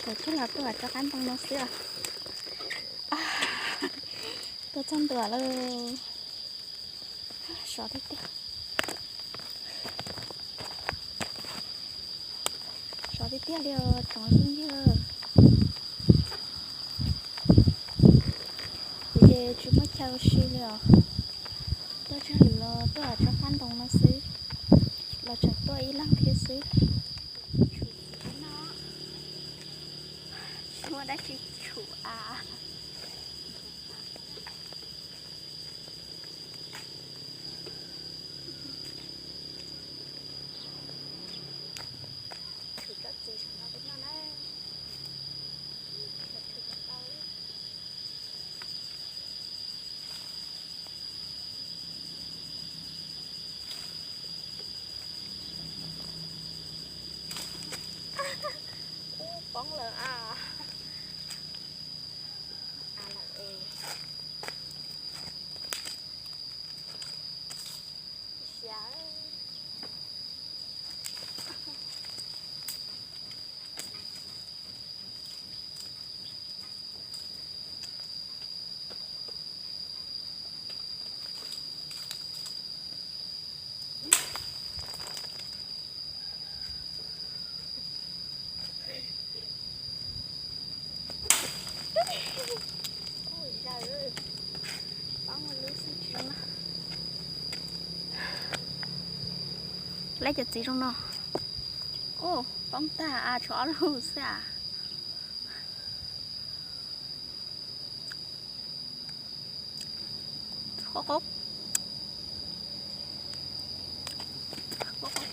Tawm kiag los tuaj tso qab ntoo no xwb os. Tuaj txog ntua lawm. Sov tiag tiag. Sov tiag tiag li os tsoom phooj ywg. Kuv ces tsis muaj chaw ua si li os. Tuaj tsawg lwm los tuaj tso qab ntoo no xwb, los tseem tuaj ib leeg thiab xwb. Tsis muaj dab tsi tshum a. Tshum tsob txiv saum no peb noj na. Tshum tau. Ub, poob lawm a. A lawm es. Xya. Leb cov txiv zoo no. Ub, poob tag a, tshuav ob lub xwb a. Qub qub. Qub qub.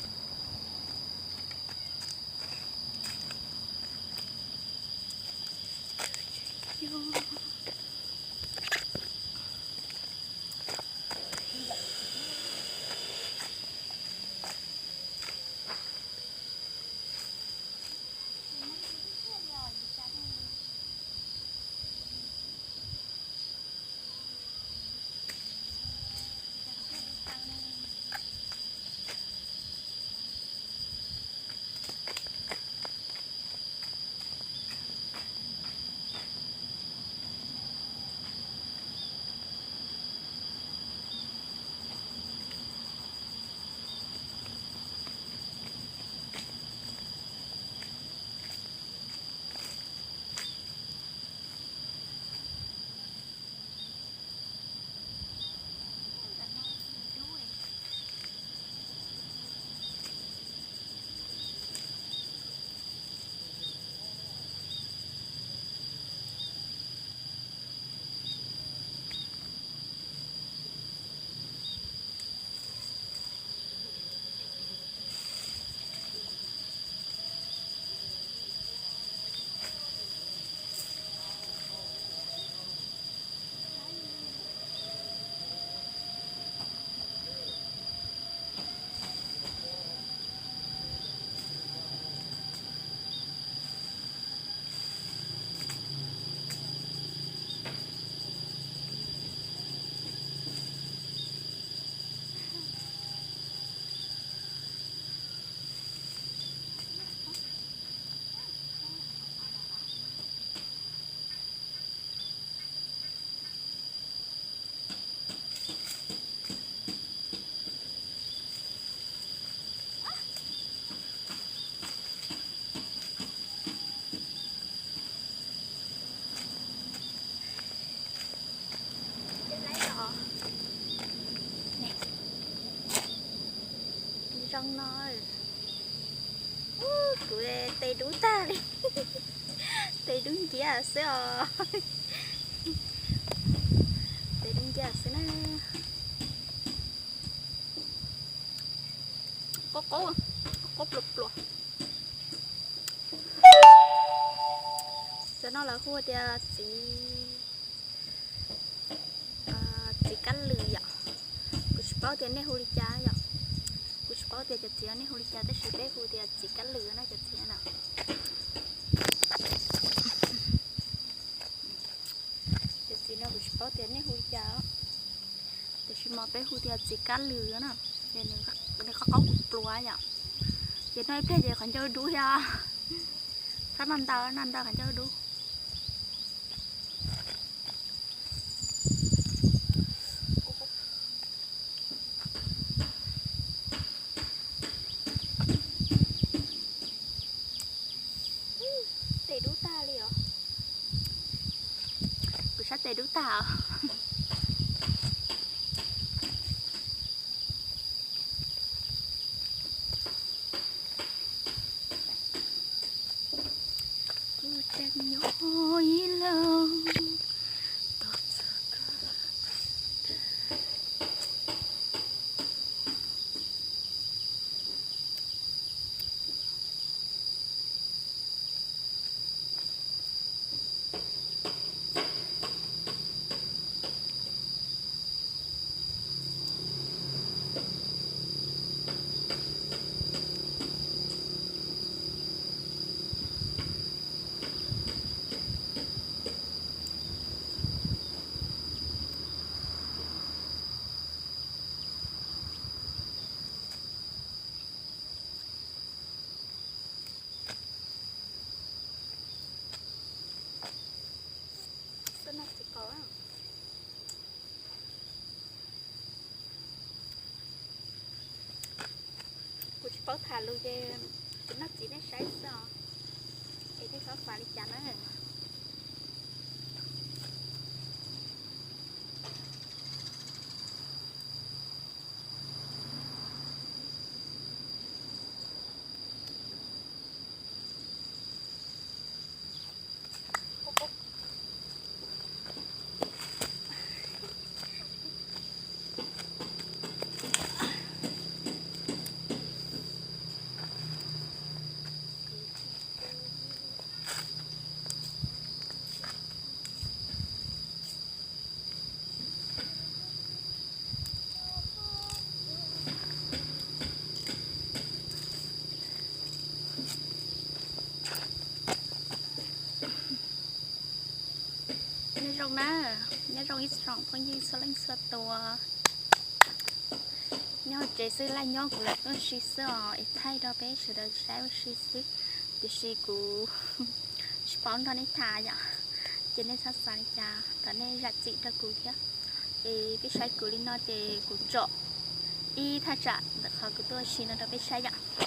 Zoo no, kuv tes dub tag li, tes dub nciab xwb os, tes dub nciab xwb na. Qub qub, qub pluas pluas. Cov no lawv hu tias txiv, txiv kab lws yom. Kuv tsis paub tias nej hu li cas yom. Kuv tsis paub tias cov txiv nej hu li cas tab sis peb hu tias txiv kab lws na cov txiv na. Cov txiv no kuv tsis paub tias nej hu li cas, tiam sis mas peb hu tias txiv kab lws na. Nws qab qab pluas pluas yom. Ces noj ib pliag ces qhov ncauj dub thiab. Ntau ntau, ntau ntau, qhov ncauj dub. Tes dub tag li os. Kuv sab tes dub tag os. Kuv tseem nyob ib leeg, tos txog koj. Tuaj noj txiv qaub. Kuv tsis paub tham lus ces kuv noj txiv nej saib xwb os. Es nej txhob xav li cas na. Nyob zoo na, nyob zoo ib tsoom phooj ywg txhua leej txhua tus. Nyob hauv tsev xwb, laj nyob kuv lam tuaj ua si xwb os, es thaij rau peb sawv daws saib ua si xwb. Tiam sis kuv tsis paub nrog nej tham yom, ces nej txhob xav li cas, thov nej zam txim rau kuv thiab. Es peb saib kuv li no ces kuv tsom ib thaj tsam ntawm qhov kuv tuaj ua si no rau peb saib yom.